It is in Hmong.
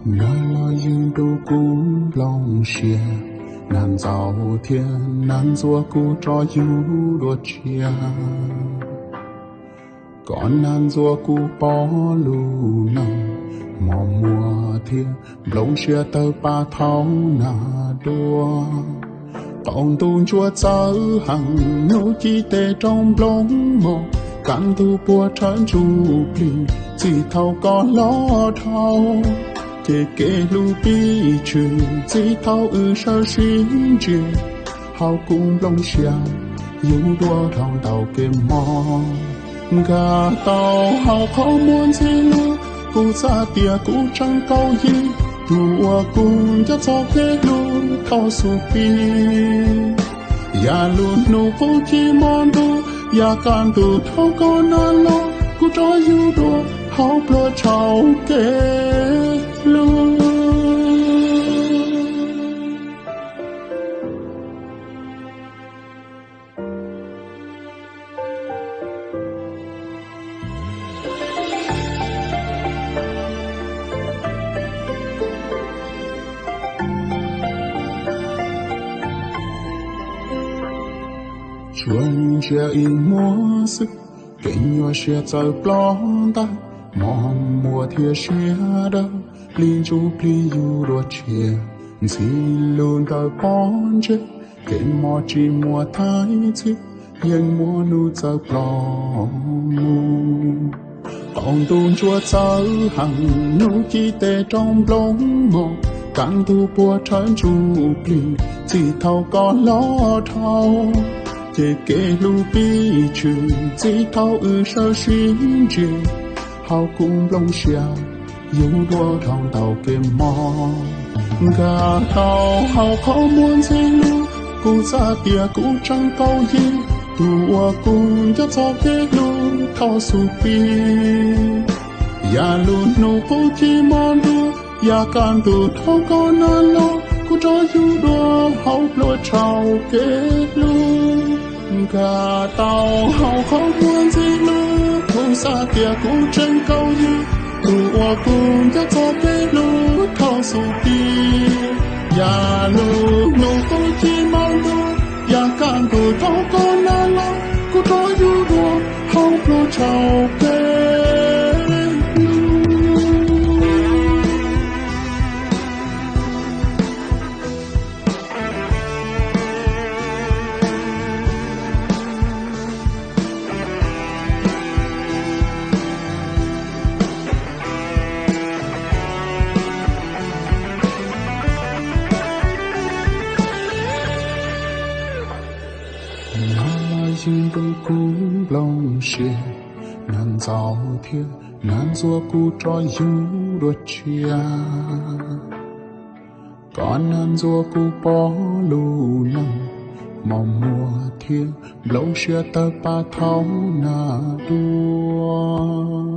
Nag los ywg nrug kuv nplooj siab, nag ntxaus thiab nag ntxuav kuv rov yug dua tshiab. Koj nag ntxuav kuv pom lub neej mos muag thiab nplooj siab tawg pab thaum nag dua. Qaum ntuj ntsuab txawv heev, hnub ci tes rau nplooj mos, kaj ntug puag rhawv ntsuj plig, txij thaum koj los dhau. Ces kev hlub pib tshwm, txij thaum wb sawv sib ntsia, hauv kuv nplooj siab yug dua dhau ntau kev mob. Nkag tau hauv qhov muag ntxhi lug, kuv xav tias kuv tseem kaum yig, tus uas kuv nco txog kev hlub thaum xub pib. Yam lub hnub qub ci mos ntuj, yam kaj ntug thaum koj nag los, kuv rov yug dua hauv pluas tshau kev hlub. Tsuas ntsia ib muag xwb, kev nyuaj siab txawm ploj ntais, mos muag thiab siab dawb li ntsuj plig yug dua tshiab. Ntxhi lug ntawm pob ntseg, kev mob tsis muaj thaib txhij, yeej muaj hnub txawm ploj mus. Qaum ntuj ntsuab txawv heev, hnub ci tes rau nplooj mos, kaj ntug puag rhawv ntsuj plig, txij thaum koj los dhau. Ces kev hlub pib tshwm, txij thaum wb sawv sib ntsia, hauv kuv nplooj siab yug dua dhau ntau kev mob. Nkag tau hauv qhov muag ntxhi lug, kuv xav tias kuv tseem kaum yig, tus uas kuv nco txog kev hlub thaum xub pib. Yam lub hnub qub ci mos ntuj, yam kaj ntug thaum koj nag los, kuv rov yug dua hauv pluas tshau kev hlub. Nkag tau hauv qhov muag ntxhi lug, kuv xav tias kuv tseem kaum yig, tus uas kuv nco txog kev hlub thaum xub pib. Yam lub hnub qub ci mos ntuj, yam kaj ntug thaum koj nag los, kuv rov yug dua hauv pluas tshau kev hlub. Nag los ywg nrug kuv nplooj siab, nag ntxaus thiab nag ntxuav kuv rov yug dua tshiab. Koj nag ntxuav kuv pom lub neej mos muag thiab nplooj siab tawg pab thaum nag dua.